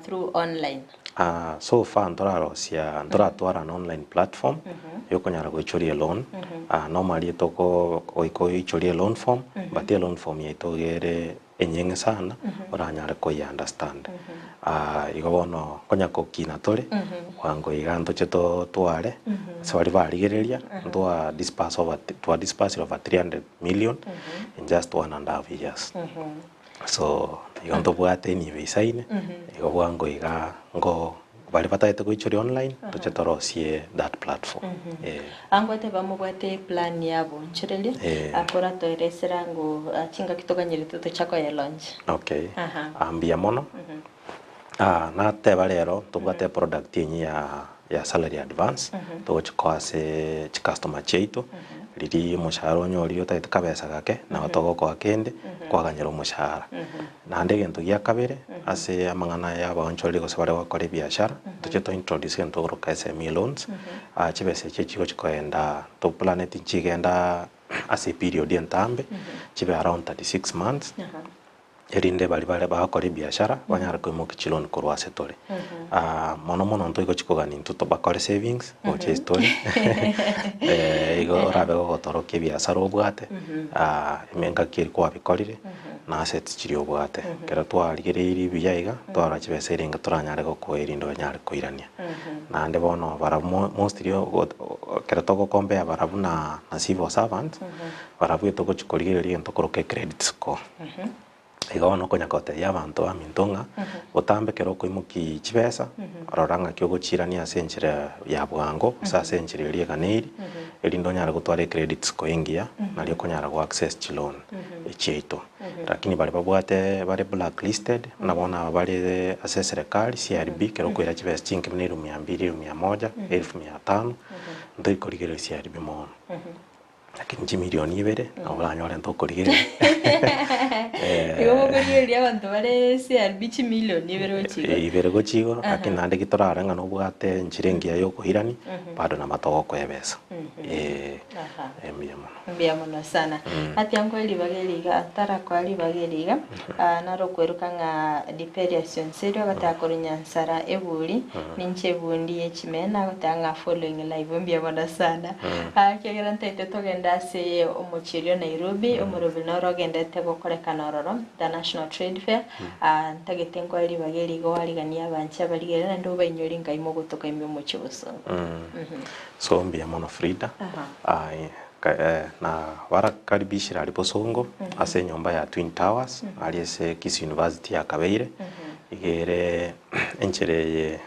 through online. So far ntorarosia ntoratwara an online platform yokonyara goichoria eloan normally toko goika oichorie eloan form but eloan form yaito iga ere enyeng'e sana oranyare koye understand. Igo bono konya kokina tore bwango iga ntoche totware ase baria barigereria ntwa disperse over twa disperse over 300 million in just one and half years. So igo ntobwate enibo eisaine, igo bwango iga ngo baria batagete goichoria online toche torosie that platform eh. Angwete bamobwate eplan yabo nchereria Eh. akoratoeresera ngo chingaki toganyerete tocha koye launch. Okay, Aha. ah mbuya mono, nateba rero tobwate eproduct enyia ya ya salary advance togochi koa ase chicustomer chiaito riria omoshahara onyorire otagete kabesa gake nabo togokoa kende kwaganyera omoshahara. Naende egento gia kabere ase amang'ana ya abaonchoreri gose baria bagokora ebiashara toche to introduce egento tokoroka SME loans chibesa echio chigochi kogenda toplaneti nchigenda ase eperiod entambe chibe around 36 months. Erinde baria bare bagokora ebiashara banyare koimokia chiloan korwa ase tore. Mono mono ntoigochi kogania intwe tobakore savings gocha ase tore igo orabe gogotorokia ebiasara obwate ime engaki eria kwabikorire na assets chiria obwate. Ekero twarigereirie buya iga twarora chibesa erenge toranyare gokoa erinde onyare koirania. Naende bono barabwo mostly ekero togocompare barabwo na civil servants, barabwo etogochi korigereria egento tokoroka ecredit score. Igo bono okonya gotebia abanto baminto ng'a botambe ekero okoimokia chibesa, rora ng'aki ogochiirania ase enchera ya bwango gose ase enchera eria eganeiri, erinde onyare gotwara ecredit score engiya, nario okonyara go access chiloan echiaito. Lakini baria babwate bare blacklisted, buna bono aba bare ase eserekari, CRB, ekero okoira chibesa chinke buna elfu mia mbili, elfu mia moja, elfu mia tano, ntori korigereria CRB mono. Lakini chimilioni ibere nabo oranyore ntokorigereria. Igo mokorigereria abanto bare CRB chimilioni ibere gochia igoro. Ibere gochia igoro, lakini naende ki torarore ng'a nobwate enchera engiya ya okoirania, bado nabo togokoa ebesa. Eh, Aha. mbuya mono. Mbuya mono sana. Atia nkoe ribaga eri iga, ntarakoa ribaga eri iga, naro okweruka ng'a Diperius Onserio agoteba korwa Nyansara eburi, Ninche ebundi ye chimena agoteba ng'a following live mbuya mono sana. Ekiagera ntaete togende ase omochie oria o Nairobi, omoroberi noro ogendete gokorekana ororo, the National Trade Fair, ntagete nkoe ribaga eri igo wariganie abanche abarigereria naende obainyori ngai mogotoka ime omochie o Bosongo. So mbuya mono Frida, na barakaribishire aria Bosongo ase enyomba ya Twin Towers aria ase Kisii University ya Kabeire, iga ere Enchera eye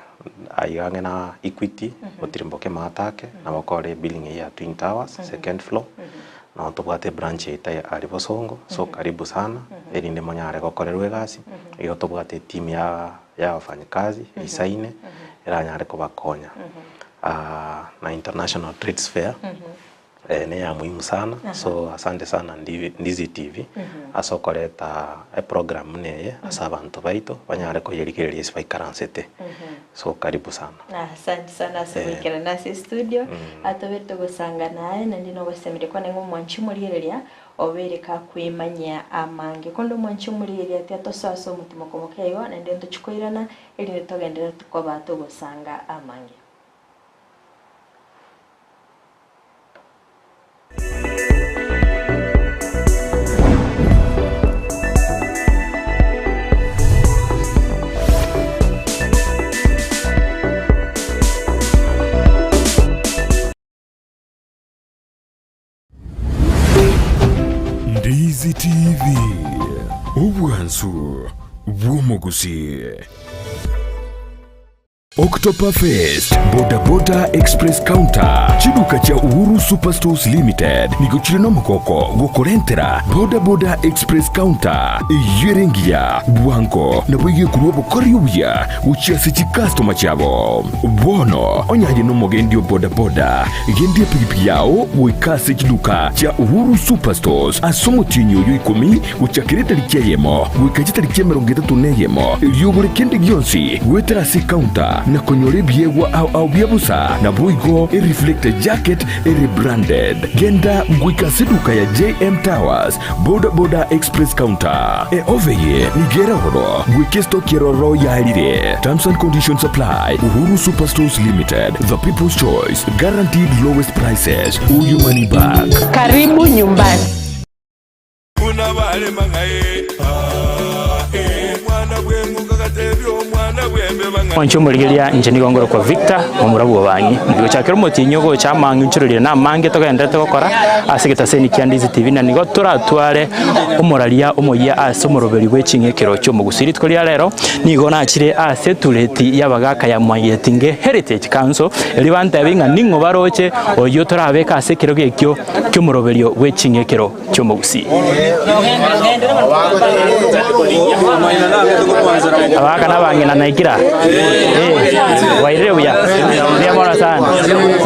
aiga ang'e na Equity, gotirimboka emaate ake, nabo okore ebuilding eyio ya Twin Towers, second floor, nabo tobwate ebranch yaito aria Bosongo, so karibu sana, erinde monyare gokorerwa egasi, igo tobwate eteam ya ya wafanyikazi eisaine, eranyare kobakonya. Na International Trades Fair. Ne ya muhimu sana, so asante sana Ndizi TV ase okoreta eprogram buna eye ase abanto baito banyare koyerigereria ase baikaransete. So karibu sana. Asante sana ase goikerana ase estudio, atobe togosanga naye naende nogosemeria kwane ng'a omwanchi omorigereria obeire kakwemanyia amange. Konde omwanchi omorigereria tiatosoa ase omotimoko moke igo naende ntochie koirana erinde togenderere koba togosanga amange. Ndizi TV, obwansu bw'omogusii. October Fest, Boda Boda Express Counter, chiduka chia Uhuru Superstores Limited nigo chire nomogoko gokorentera Boda Boda Express Counter eyio ere engiya, bwango nabo egekorwa obokori obuya gochia ase chikastoma chiabo. Bono onye aye nomogendi o boda boda, gendia epigipigi yao goika ase chiduka chia Uhuru Superstores ase omotienyi oyo ikomi Gochakera etariki eyemo goika chitariki emerongo etato na eyemo, erio ogore kende gionsi goetera ase ecounter na konyora ebiegwa ao ao bia bosa, naboigo ereflector jacket ere branded. Genda goika ase eduka ya JM Towers, Boda Boda Express Counter. Eofe eye nigo ere ororo goika estoki eroro yaerire. Terms and conditions apply. Uhuru Superstores Limited, the people's choice, guaranteed lowest prices or your money back. Karibu nyumbani. Buna bare mang'ai, ah, eh, Omwana bw'eng'uka agatebia omwana bw'embeba ng'a. Mwanche omorigereria, inche nigo ngorokwa Victor, omorabwo bw'obobangi. Gochakera omotienyi ogocha amang'inchoreria na amange togendererete gokora ase egetaseni kia Ndizi TV, na nigo toratware omoraria omoyia ase omoroberi bwe ching'ekero chi'omogusii. Rituko ria rero nigo nachire ase etureti y'abagaka ya Mwanyagetinge Heritage Council, erio bantebie ng'a ning'o baroche oyio torabeke ase ekerogo ekio ki'omoroberio bwe ching'ekero. chi'omogusii. Abagaka na abang'ina naikira? Eh, bwairire buya? Mbuya mono sana.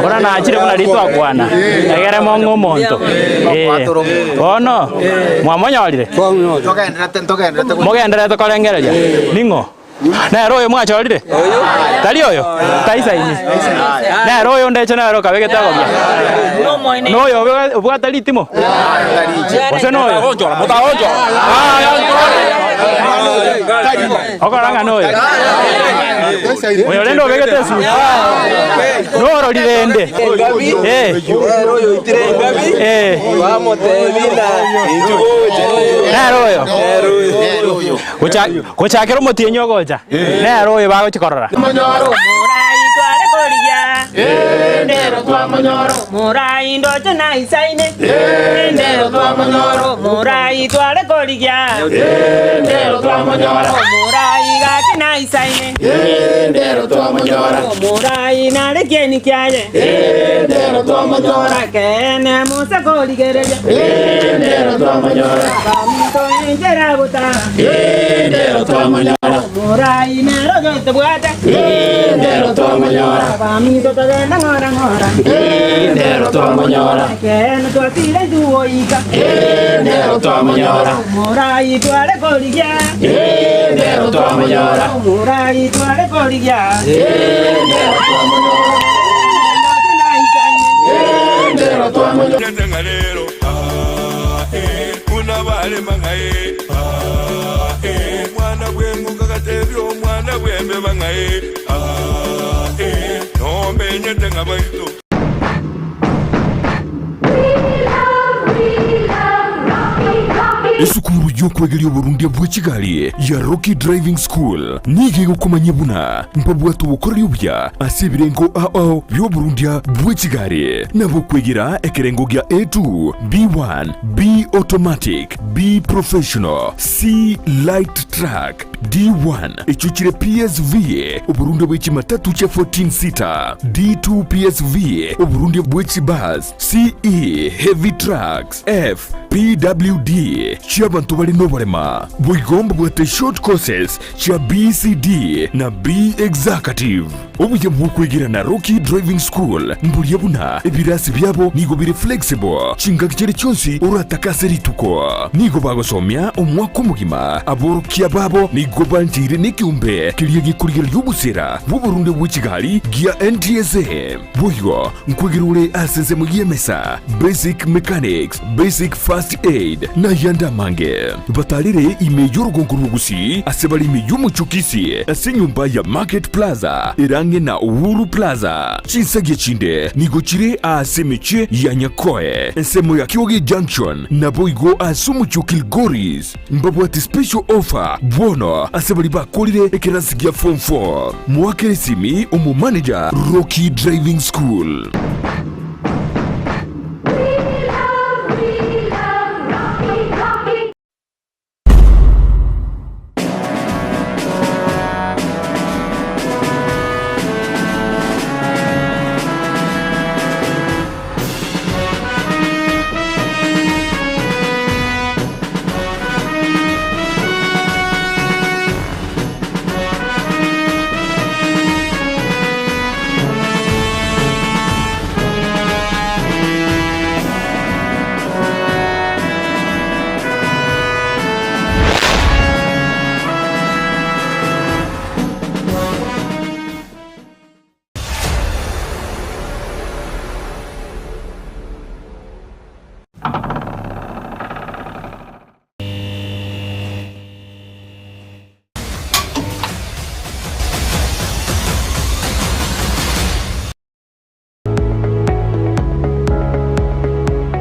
Bono nachire buna ritwakwana, egere mong'e omonto. Eh, bono mwamonyorire? Mogendererete korengereria? Ning'o? Nere oyo mwachorire? Tari oyo? Taisaini. Nere oyo ondeche nere okabegete agobia. Noyo obwate ritimo? Gose noyo? Okora ng'a noyo. Oyo rende obegete esuti. Norori rende. Eh. Eh. Nere oyo. Gocha gochakera omotienyi ogocha. Nere oyo bagochi korora. Morai ndoche naisaine Morai tware korigia Morai gaki naisaine Morai nare kieni kiaye Kene Musa korigereria Baminto enchera gotara Morai nero getebwate Baminto togenda ng'ora ng'ora Kene twatire ntugoika Morai tware korigia Morai tware korigia Buna barema ng'ai, ah, eh, Omwana bw'engoka gatebia omwana bw'embeba ng'ai, ah, eh, Nomenyete ng'a baito. Esukuru y'okwegeria oborundia bwe chigari ya Rocky Driving School nigo egokomanyia buna mbabwate obokoreri obuya ase ebirengo ao ao bi'oborundia bwe chigari, nabo okwegera ekerengo gia A2, B1, B Automatic, B Professional, C Light Truck, D1 echio chire PSV, oborundia bwe chimatatu chia 14 seater, D2 PSV, oborundia bwe chibus, CE Heavy Trucks, F PWD chi'abanto bare noborema. Boigo mbabwate short courses chia BCD na B Executive. Obuya bw'okwegera na Rocky Driving School mboria buna ebirasi biabo nigo bire flexible chingaki chiria chionsi oratake ase rituko. Nigo bagosomia omwaka omogima. Aborokia babo nigo bancheire nekeombe keria gekorigereria obosera bw'oborunde bwe chigari gia NTSA. Boigo nkwegera ore ase ensemo y'emesa, basic mechanics, basic first aid, na ayande amange. Batarire ime y'orogongo rw'Ogusii ase bare ime y'omochie o Kisii ase enyomba ya Market Plaza ere ang'e na Uhuru Plaza. Chinsagia chinde nigo chire aase emechie ya Nyakoe, ensemo ya Kioge Junction, naboigo ase omochie o Kilgoris. Mbabwate special offer bono ase baria bakorire ekerasi gia form 4. Moakere esimi omomanager Rocky Driving School.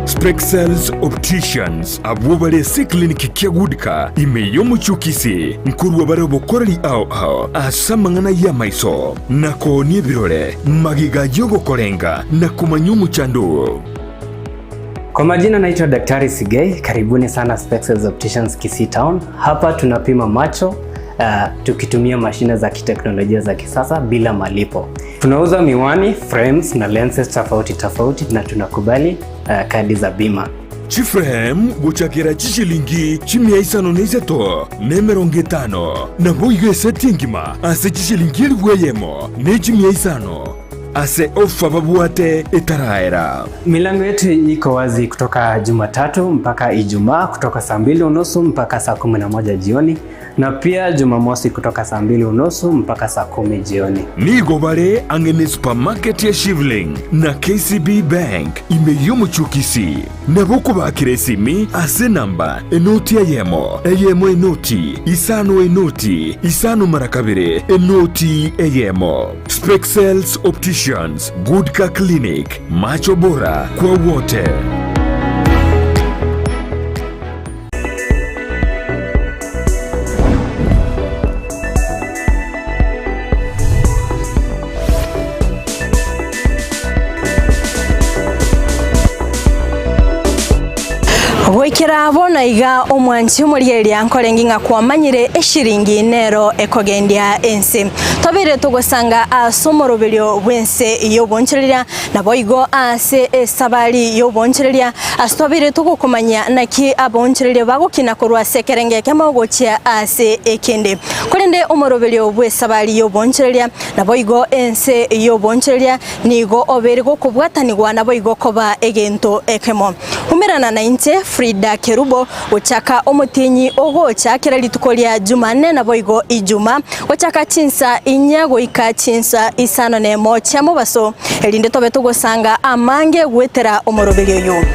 Spexels Opticians abwo bare ase eclinic kia Goodka ime y'omochie o Kisii nkorua bare obokoreri ao ao ase amang'ana y'amaiso na koonia ebirore magega y'ogokorenga na komanya omochando oo. Kwa majina naitwa Daktari Sigei, karibuni sana Spexels Opticians Kisii Town. Hapa tunapima macho uh, tukitumia mashine za kiteknolojia za kisasa bila malipo. Tunauza miwani, frames na lenses tofauti tofauti na tunakubali uh, kadi za bima. Chiframe gochakera chishilingi chimia isano na isato na emerongo etano, naboigo eseti engima ase chishilingi elifu eyemo ne chimia isano ase ofa babwate etaraera. Milango yetu iko wazi kutoka Jumatatu mpaka Ijumaa kutoka saa mbili unusu mpaka saa 11 jioni. Na pia Jumamosi kutoka saa mbili unusu mpaka saa kumi jioni. Nigo bare ang'e ne supermarket ya Shivling na KCB Bank ime y'omochie o Kisii. Nabo okobakera esimi ase enamba enoti eyemo, eyemo enoti, isano enoti, isano mara kabere, enoti eyemo. Spexels Opticians, Good Car Clinic, Macho Bora kwa wote. Goikera bono iga omwanchi omorigereria nkorenge ng'a kwamanyire eshiringi nero ekogendia ense. Tobeire togosanga ase omoroberio bw'ense y'obonchoreria Naboigo ase esabari y'oboonchoreria, ase twabeire togokomanya naki abaonchoreria bagokina korwa ase ekerengo ekemo gochia ase ekende. Korende omoroberio bw'esabari y'oboonchoreria, naboigo ense y'oboonchoreria, nigo obeire gokobwatanigwa naboigo koba egento ekemo. Umerana nainche, Frida Kerubo, gochaka omotienyi ogocha kera rituko ria Jumanne naboigo Ijuma, gochaka chinsa inya goika chinsa isano nemo chia mobaso, erinde tobe togosanga amange goetera omoroberio oyo.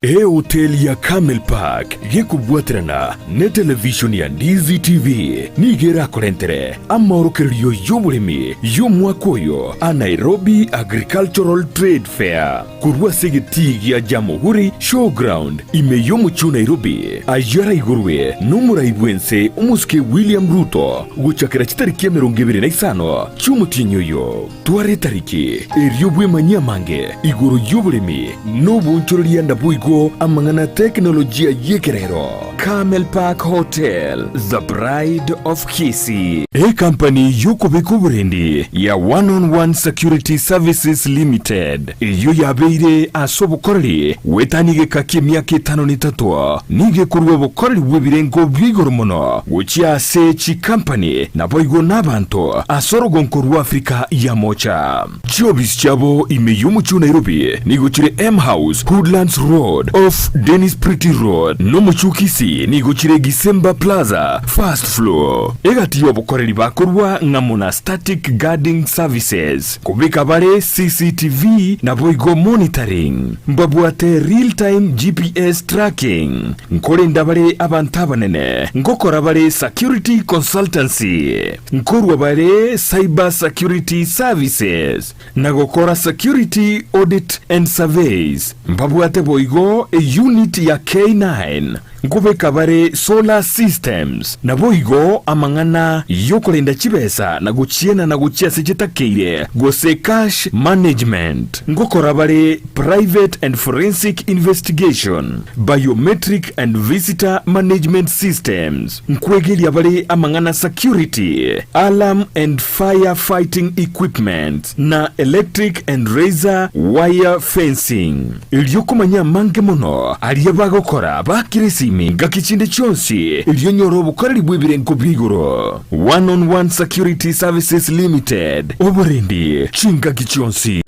Ehoteli ya Camel Park gekobwaterana Netelevishoni ya Ndizi TV nigo erakorentere amaorokererio y'oboremi y'omwaka oyo a Nairobi Agricultural Trade Fair korwa ase egetii gia Jamhuri Showground ime y'omochie o Nairobi, ayio araigorwe nomorai bw'ense omosike William Ruto gochakera chitariki 25 chi'omotienyi oyo. Twara etariki erio bwemanyie amange igoro y'oboremi na obonchoreria naboigo amang'ana tekinolojia y'ekerero. Carmel Park Hotel, the pride of Kisii. Ekampani y'okobeka oborendi ya One on One Security Services Limited eyio yabeire ase obokoreri goetania egeka ki'emiaka etano na etato nigo ekorua obokoreri bw'ebirengo bia igoro mono gochia ase chikampani naboigo nabanto ase orogonko rwa Africa ya Mocha. Chiobisi chiabo ime y'omochie o Nairobi nigo chire M House, Hoodlands Road, off Dennis Pretty Road, n'omochie o Kisii nigo chire Gisemba Plaza, First Floor. Egati y'obokoreri bakorua ng'amo na Static Guarding Services, kobeka bare CCTV naboigo monitoring. Mbabwate real time GPS tracking. Nkorenda bare abanto abanene, ngokora bare security consultancy. Nkorua bare cyber security services na gokora security audit and surveys. Mbabwate boigo eunit ya K9. Nkobeka bare solar systems, naboigo amang'ana y'okorenda chibesa na gochienana gochia ase chitakeire gose cash management. Ngokora bare private and forensic investigation, biometric and visitor management systems. Nkwegeria bare amang'ana security, alarm and fire fighting equipment, na electric and razor wire fencing. Erio komanya amange mono aria bagokora bakire esimi ngaki chinde chionsi erio onyore obokoreri bw'ebirengo bia igoro. One on One Security Services Limited, oborendi chingaki chionsi.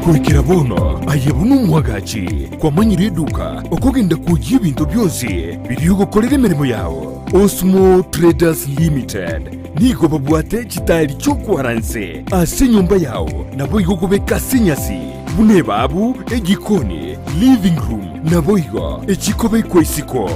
Goikera bono aye buna omwagachi kwamanyire eduka okogenda kwoyia ebinto bionsi biria ogokorera emeremo yao. Osmo Traders Limited nigo babwate chitaeri chi'okwara nse ase enyomba yao naboigo kobeka ase enyasi buna ebabu, ejikoni, living room naboigo echikobekwa isiko.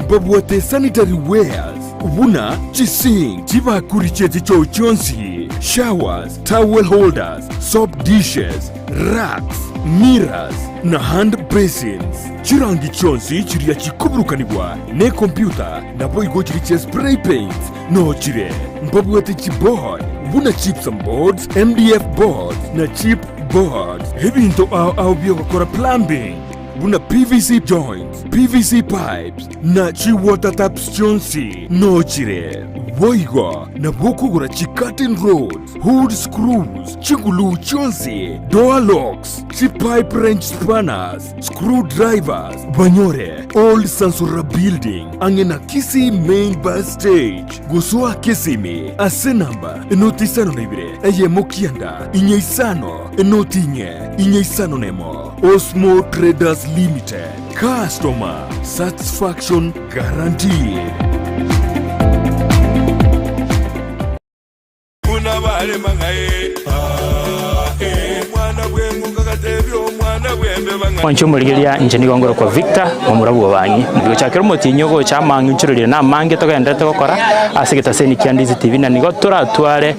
Mbabwate sanitary wares buna chisink, chibakuri chie chichoo chionsi, showers, towel holders, soap dishes, racks, mirrors na hand basins. Chirangi chionsi chiria chikoburukanigwa nekompyuta naboigo chiria chia spray paints noo chire. Mbabwate chiboard buna gypsum boards, MDF boards na chip boards. Ebinto ao ao biogokora plumbing. buna PVC joints, PVC pipes na chi water taps chionsi nochire. Boigo nabo okogora chi curtain rods, hood screws, chiguluu chionsi, door locks, chi pipe wrench spanners, screw drivers, banyore Old Sansora Building ang'e na Kisii Main Bus Stage. Gosoa Kisimi ase enamba enoti 52 eyemo kianda inye isano enoti inye inye isano nemo. Osmo Traders Limited, customer satisfaction guaranteed. Buna bare mang'ae, ah, eh, Omwana bw'eng'uka gatebia omwana bw'embeba ng'a. Mwanche omorigereria inche nigo ngorokwa Victor, momura bw'obangi. Gochakera omotienyi ogocha amang'inchoreria na amange togendererete gokora ase egetaseni kia Ndizi TV na nigo toratware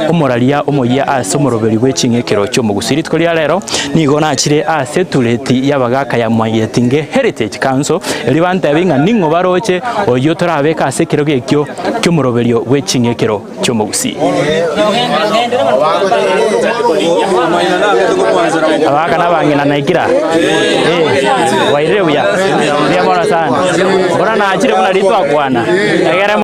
omoraria omoyia ase omoroberi bwe ching'ekero chi'omogusii. Rituko ria rero nigo nachire ase etureti y'abagaka ya Mwanyagetinge Heritage Council erio bantebie ng'a ning'o baroche oyio torabeke ase ekerogo ekio ki'omoroberio bwe ching'ekero chi'omogusii. Abagaka na abang'ina naikira? Eh, bwairire buya? Mbuya mono sana. Bono nachire buna ritwakwana. Egere.